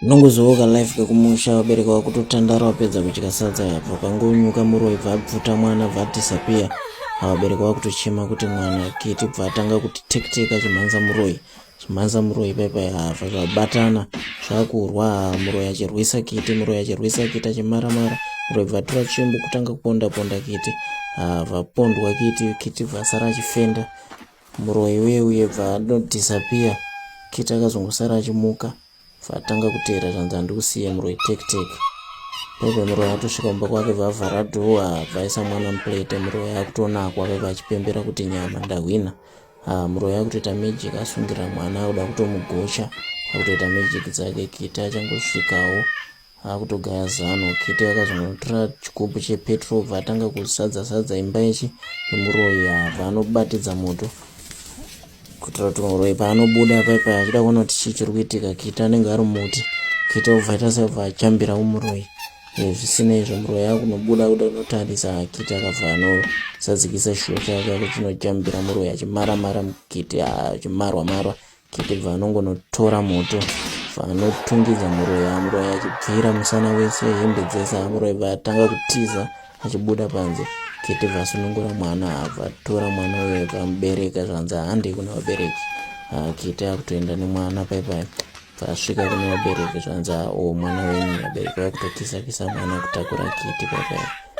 Unongozowoka life kekumusha vabereki vakutotandara vapedza kudya sadza yabva pangonyuka muroyi bva abvuta mwana bva adisappear vabereki vakutochema kuti mwana kiti bva atanga kuti tektek achimhanza muroyi chimhanza muroyi paipai hava zvabatana zvakurwa muroyi achirwisa kiti muroyi achirwisa kiti achimaramara muroyi bva atora tsvimbo kutanga kuponda ponda kiti vapondwa kiti kiti bva asara achifenda Muroyi uye uye bva anodisappear Kit akazongosara achimuka bva atanga kuteera zvanzi handikusiye muroyi tek tek Pepe muroyi atosvika kumba kwake bva avhara door bva aisa mwana muplate muroyi akutonakwa Pepe achipembera kuti nyama ndahwina ah, muroyi akutoita magic asungira mwana akuda kutomugocha akutoita magic dzake Kit achangosvikawo akutogaya zano kete akazongotora chigubhu chepetrol bva atanga kusadza sadza imba yechi yemuroyi abva anobatidza moto kuitira kuti muroyi paanobuda paipai achida kuona kuti chii chiri kuitika kete anenge ari muti kete obva aita seobva achambira kumuroyi eh, zvisinei izvo muroyi akunobuda kuda kunotarisa kete akabva anosadzikisa shuwo chake akuchinochambira muroyi achimaramara mukete achimarwa marwa Kete bva anongonotora moto vanotungidza muroyi amuroyi achibvira musana wese hembe dzese amuroyi vatanga kutiza achibuda panze kete vasunungura mwana abva atora mwana uyo vamubereka zvanzi handei kuna vabereki ah, kete akutoenda nemwana paipai vasvika kune vabereki zvanzi o oh, mwana wenyu vabereki vakutokisa kisa mwana kutakura kete paipai.